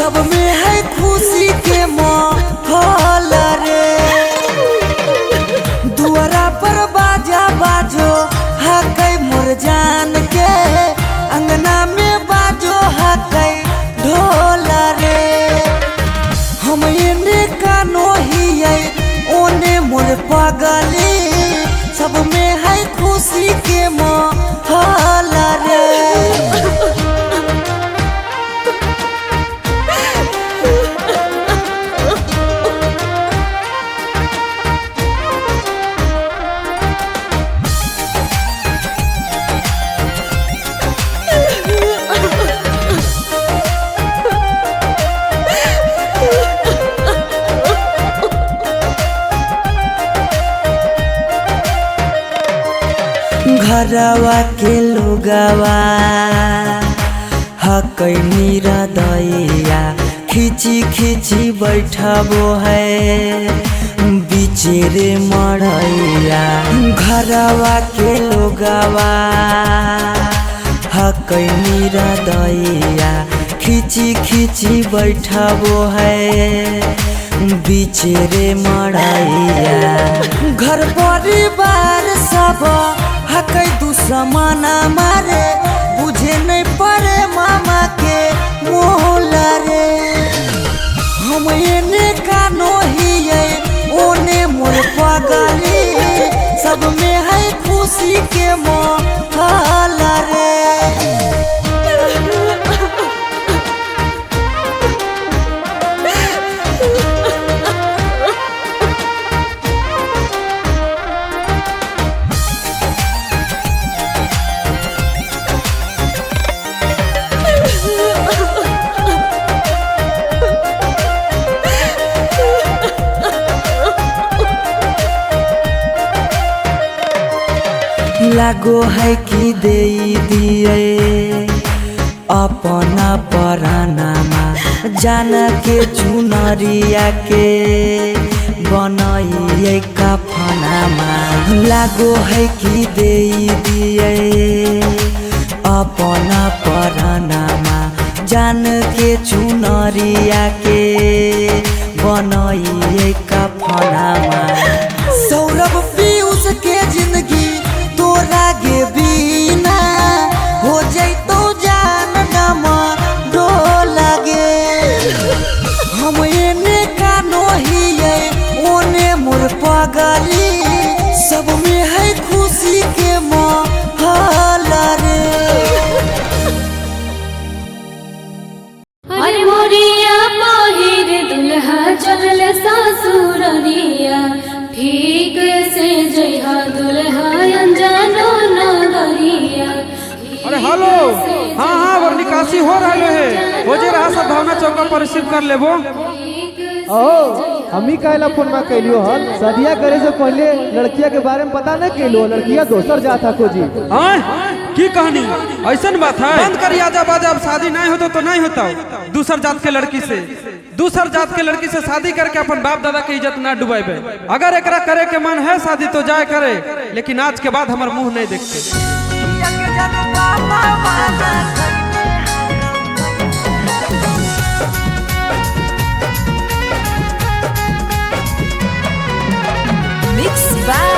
सब में है खुशी के माहौल रे। दुआरा पर बाजा बाजो हकै मोर जान के, अंगना में बाजो हकै ढोल रे। हम एने कानो हियै ओने मोर पगली, सब में है खुशी के माहौल रे। घरवा के लोगवा हकै निरदैया, खिची खिची बैठबो है बिचेरे मड़ैया। घरवा के लोगवा हकै निरदैया, खिची खिची बैठबो है बिचेरे मड़ैया। घर परिवार सब हकै दुश्मन मारे, बुझे नहीं पड़े मामा के मोल रे। हम एने कानो हियै ओने मोर पगली, सब में है खुशी के माहौल रे। लागो है कि दे दिए अपना परानामा, जान के चुनरिया के बनाइए कफनामा। लागो है कि दे दिए अपना परानामा, जान के चुनरिया के बनाइए कफनामा। सौरभ पीयूष के जिंदगी तोरा गे बिना हो जैतो जान नमा डोला गे। हम एने कानो हियै ओने मोर पगली, सब में है खुशी के माहौल रे। अरे मोरिया पहिर दुल्हा चलल ससुररिया, ठीक से जइहा दुल्हा अनजानो नगरिया। अरे हेलो, हाँ हाँ वर निकासी हो रहा है, हो जे रहा सद्भावना चौका पर रिसीव कर लेबो। ओ हम ही काहेला फोन में कैलियो हन, सदिया करे से पहले लड़किया के बारे में पता न कैलियो, लड़किया दोसर जात हको जी। हाँ की कहानी ऐसन बात है, बंद करी आजा बाजा, अब शादी नहीं होता तो नहीं होता। दूसर जात के लड़की से, दूसर जात के लड़की से शादी करके अपन बाप दादा के इज्जत ना डुबाबे। अगर एकरा करे के मन है शादी तो जाए करे, लेकिन आज के बाद हमार मुंह नहीं देखते। Mix by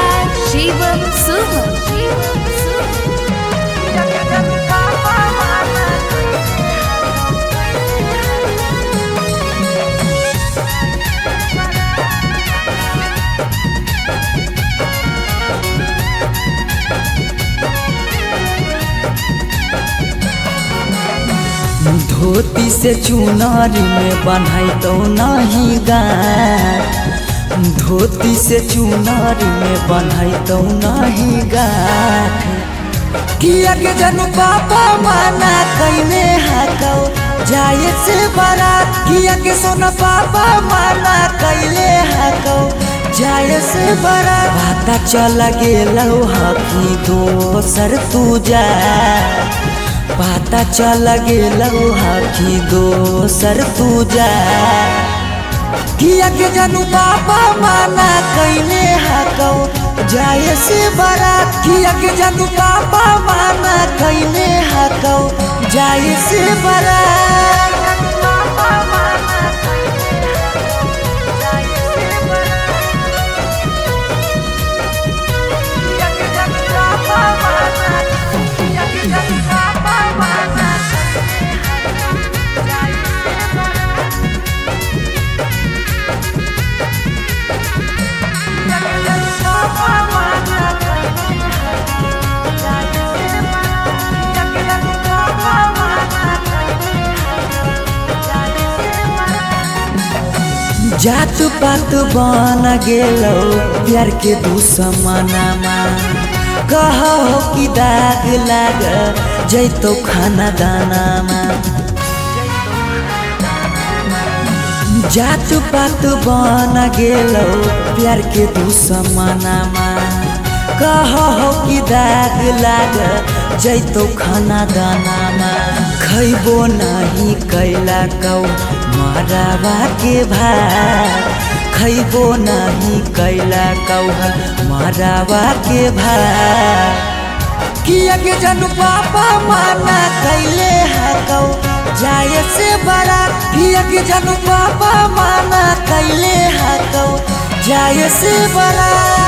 Shivam Suman. धोती से चुनर में बन्हाई तो नहीं गाँठ, धोती से चुनर में बन्हाई तो नहीं गाँठ। किया के जनु पापा माना कैने हाकौ जाए से बारात, किया के सोना पापा माना कैले हाकौ जाए से बारात। पता चल गेलौ हकी दोसर तू जा, पता चल गेलौ हकी दोसर तू जा। किया के जानू पापा माना कैले हकौ जाए से बारात, किया के जानू पापा माना कैले हकौ जाए से बारात। जात पात बन गेलो प्यार के दुश्मनामा। कहो कि दाग लाग जैतो खाना दानामा। जात पात बन गेलो प्यार के दुश्मनामा। कहो कि दाग लाग जैतो खाना दानामा। खैबो नाही कैला कौ मरावा के भात। खैबो नाही कैला कौ मरावा के भात। किया के जनु पापा माना कैले हकौ जाए से बारात। किया के जनु पापा माना कैले हकौ जाए से बारात।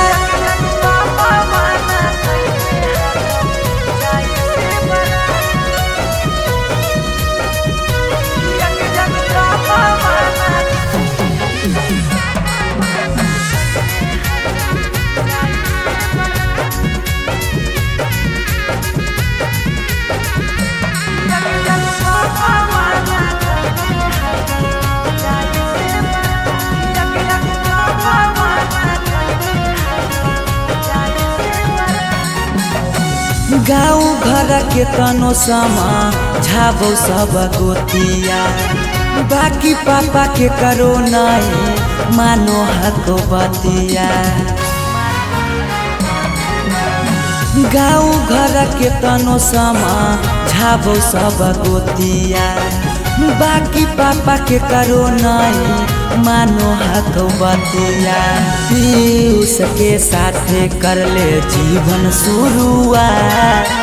गाँव घर के तनो समा झाबो सब गोतिया। बाकी पापा के करो नहीं मानो हको बतिया। गाँव घर के तनो समा झाबो सब गोतिया। बाकी पापा के करो नहीं मानो हको बतिया। पीयूष के साथे कर ले जीवन शुरुआत।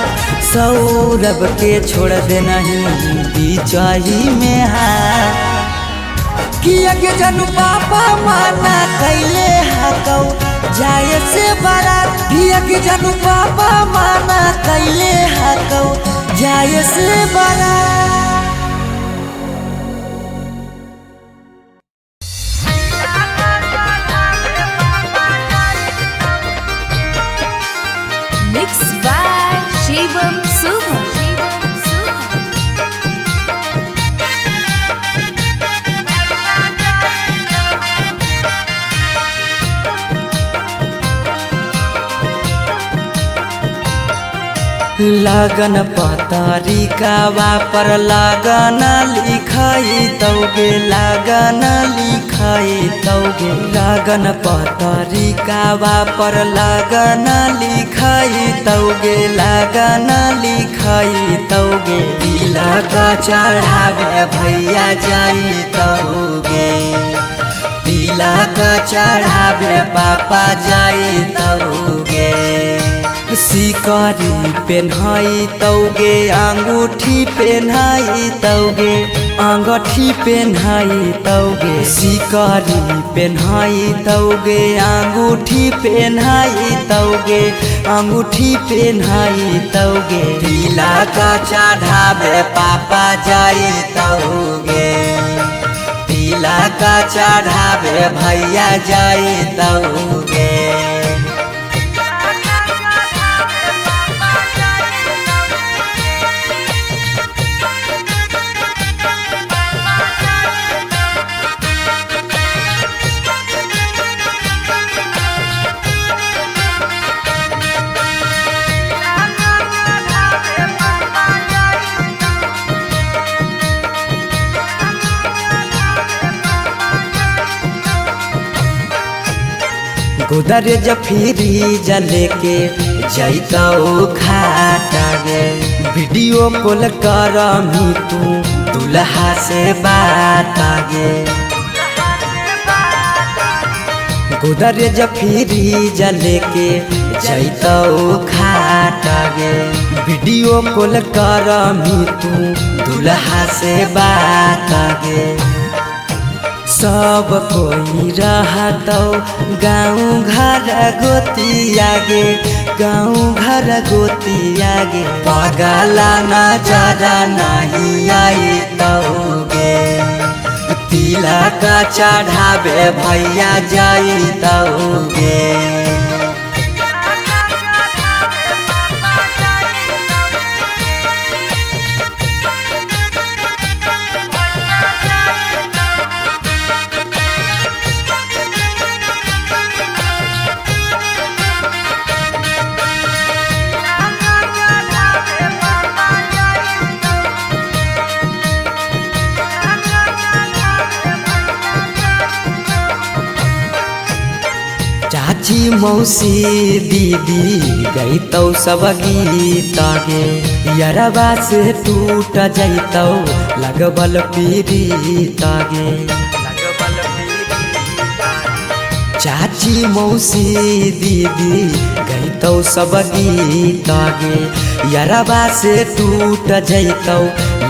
सौरभ के छोड़ दे नहीं बीचही में हाथ। किया के जनु पापा माना कैले हकौ जाए से बारात। किया के जनु पापा माना कैले हकौ जाए से बारात। Mix by Shivam Suman. लगन पतरिकावा पर लगन लिखाई तौगे। लगन लिखाई तौगे। लगन पतरिकावा पर लगन लिखाई तौगे। लगन लिखाई तौगे। तिलक चढ़ावे भैया जाई तौगे। तिलक चढ़ावे पापा जाई तौगे। सिकरी पेन्हाई तौगे। अंगूठी पेन्हाई तौगे। अंगूठी पेन्हाई तौगे। सिकरी पेन्हाई तौगे। अंगूठी पेन्हाई तौगे। अंगूठी पेन्हाई तौगे। तिलक चढ़ावे पापा जाई तौगे। तिलक चढ़ावे भैया जाई तौगे। गोदरेज फ्रीज लेके जैतौ खाटा गे। वीडियो कॉल करमी तू दुल्हा से बात गे। गोदरेज फ्रीज लेके जैतौ खाटा गे। वीडियो कॉल करमी तू दुल्हा से बात गे। सब कोई रहतौ गाँव घर गोतिया गे। गाँव घर गोतिया गे। पगला नजर नहीं आई तौगे। तिलक चढ़ावे भैया जाई तौगे। मौसी दीदी गईतौ सब गीत गे, यरबा से टूट जैतौ लगबल पीरीत गे। चाची मौसी दीदी गईतौ सब गीत गे, यरबा से टूट जैतौ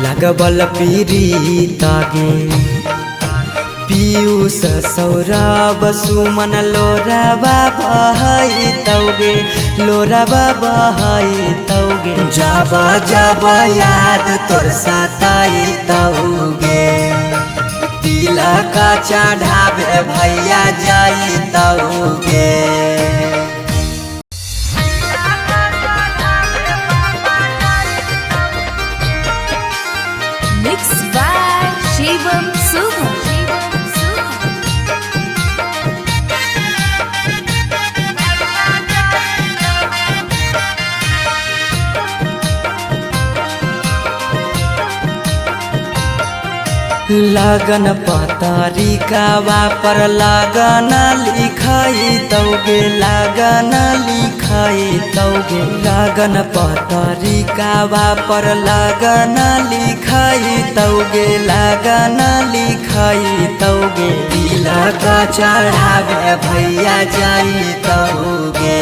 लगबल पीरीत गे। पीयूष सौरभ सुमन लोराबा बहैतौगे, लोराबा बहैतौगे। जब जब याद तोर सताइतौगे, तिलक चढ़ावे भैया जाइतौगे। Mix by Shivam Suman. लगन पतरिकावा पर लगन लिखाई तौगे, लगन लिखाई तौगे। लगन पतरिकावा पर लगन लिखाई तौगे, लगन लिखाई तौगे। तिलक चढ़ावे भैया जाई तौगे,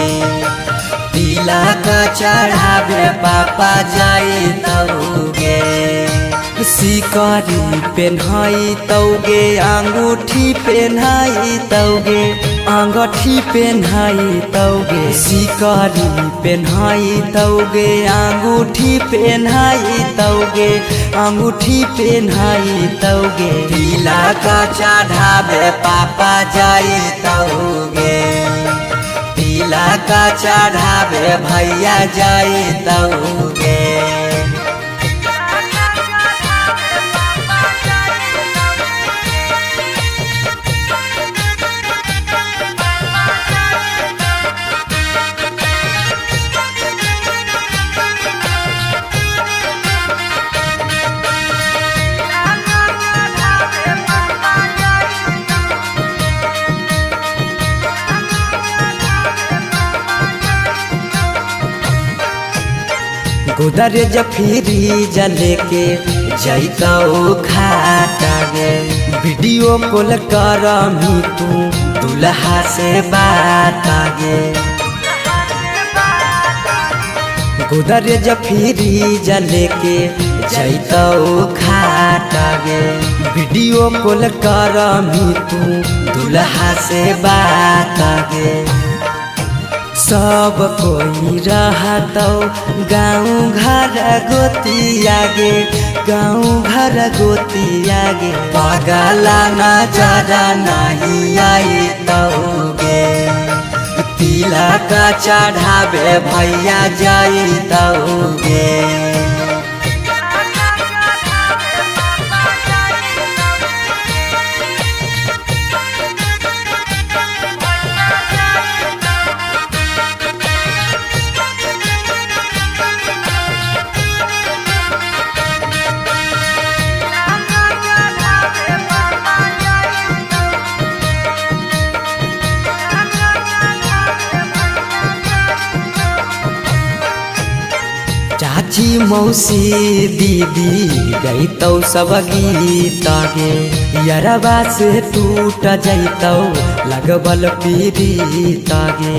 तिलक चढ़ावे पापा जाई तौगे। सिकरी पेन्हाई तौगे, अंगूठी पेन्हाई तौगे, अंगूठी पेन्हाई तौगे। सिकरी पेन्हाई तौगे, अंगूठी पेन्हाई तौगे, अंगूठी पेन्हाई तौगे। तिलक चढ़ावे पापा जाई तौगे, तिलक चढ़ावे भैया जाई तौगे। गोदरेज फ्रीज लेके जैतौ खाटा गे, वीडियो कॉल करमी तू दुल्हा से बात गे। गोदरेज फ्रीज लेके जैतौ खाटा गे, वीडियो कॉल करमी तू दुल्हा से बात गे। सब कोई रहतौ गाँव घर गोतिया गे, गाँव घर गोतिया गे। पगला नजर नहीं आई तौगे, तिलक चढ़ावे भैया जाई तौगे। चाची मौसी दीदी गईतौ सब गीत गे, यरबा से टूट जैतौ लगबल पीरीत गे।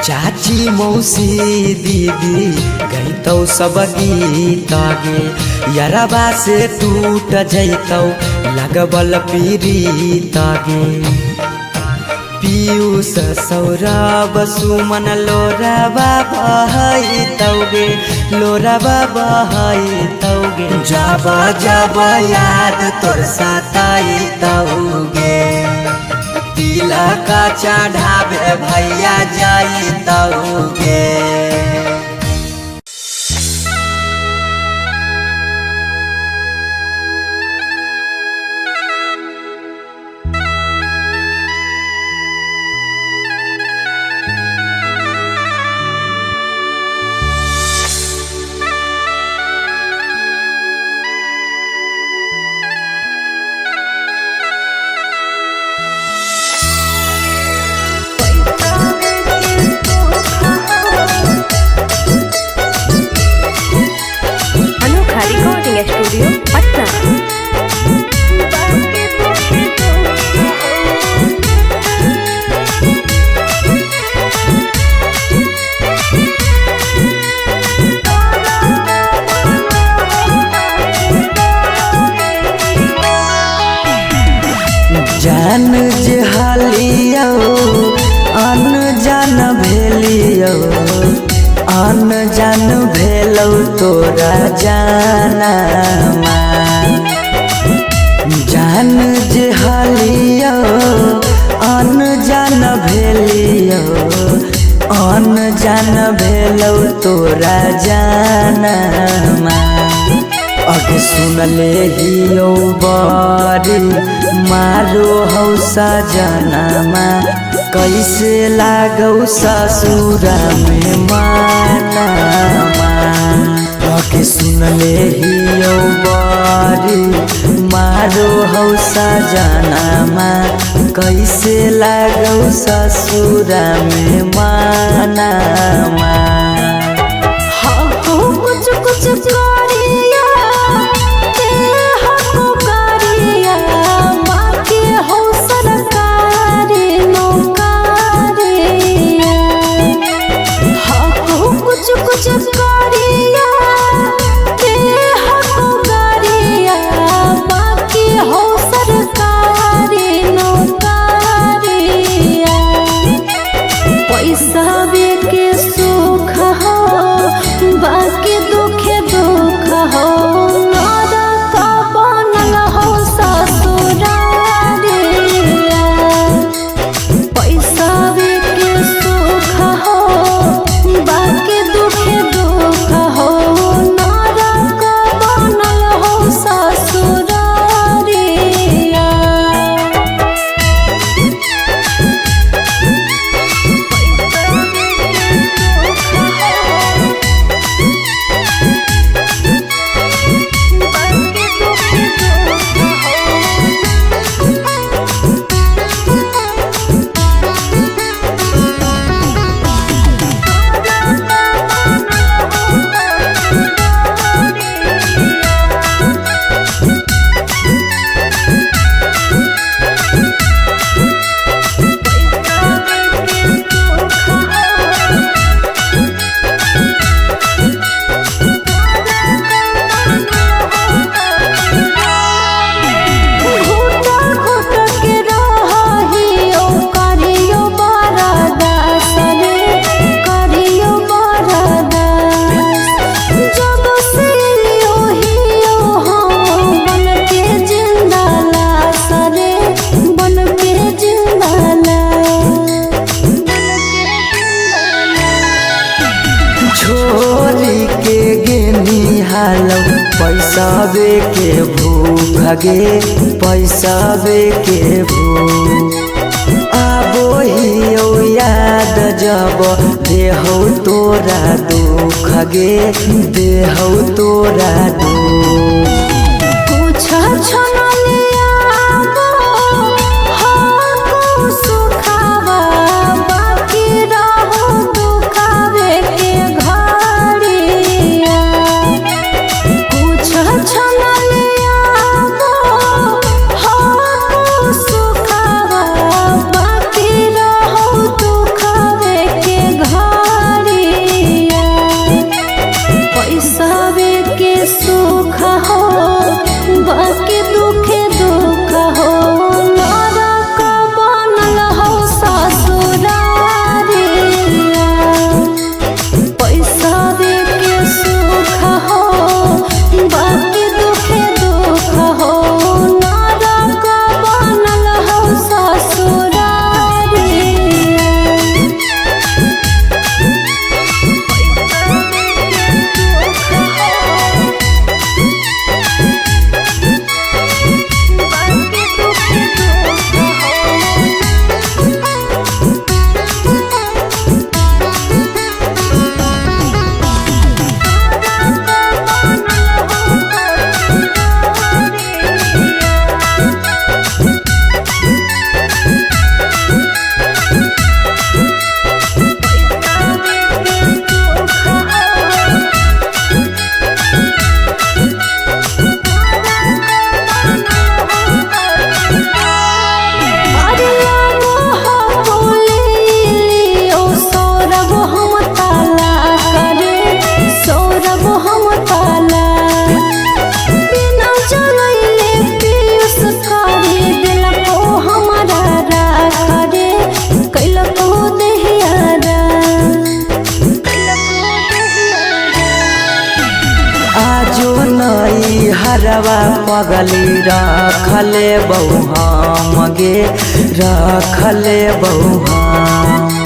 चाची मौसी दीदी गईतौ सब गीत गे, यरबा से टूट जैतौ लगबल पीरीत गे। पीयूष सौरभ सुमन लोराबा बहैतौगे, लोराबा बहैतौगे। जब जब याद तोर सताइतौगे, तिलक चढ़ावे भैया जाइतौगे। अनजान भेलौ तोरा जाना। जान जे हलियो अनजान भेलियो, अनजान भेलौ तोरा जाना। अगे सुनले हियो बड़ी मारो हौ सजनमा, कैसे लागौ ससुरा में मानामा। अगे सुनले हियो बड़ी मारो हौ सजनमा, कैसे लागौ ससुरा में मानामा। कुछ कुछ करिया हको करिया, बाकी हो सरकारी नौकरिया। हको कुछ कुछ करिया हको करिया, बाकी हो सरकारी नौकरिया। पैसा के सुख हो बाकी दुखे दुख हो, नरक बनल हो ससुरारिया। पैसा के सुख हो बाकी दुखे दुख हो, नरक बनल हो ससुरारिया। घुट घुट के रहियो करियो बरदास रे, करियो बरदास। जब से हियो हम बन के जिंदा लाश रे, बन के जिंदा लाश। छोरी के गेनी हालौ पैसाबे के भूख गे, पैसाबे के भूख। आबो हियो याद जब देहौ तोरा दुख गे, देहौ तोरा दुख। कुछ छनलियाबो हको सुखावा, बाकी रहो दुखावे के घड़िया। कुछ छनलियाबो हको सुखावा, बाकी रहो दुखावे के घड़िया। पैसा के सुख जो नई हरवा पगली रखले बहु हम गे, रखले बहु हम।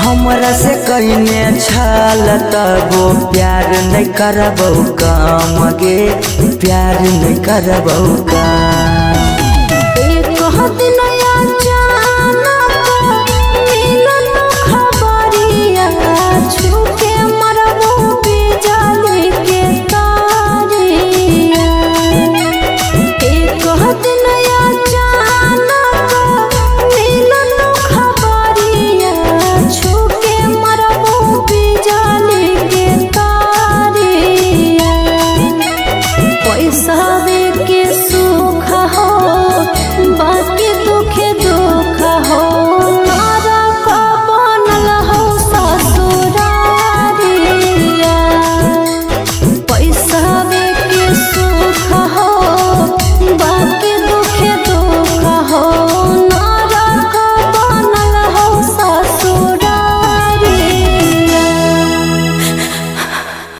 हमरा से कइने छल तबो प्यार नहीं करबौ काम गे, प्यार नहीं करबौ काम।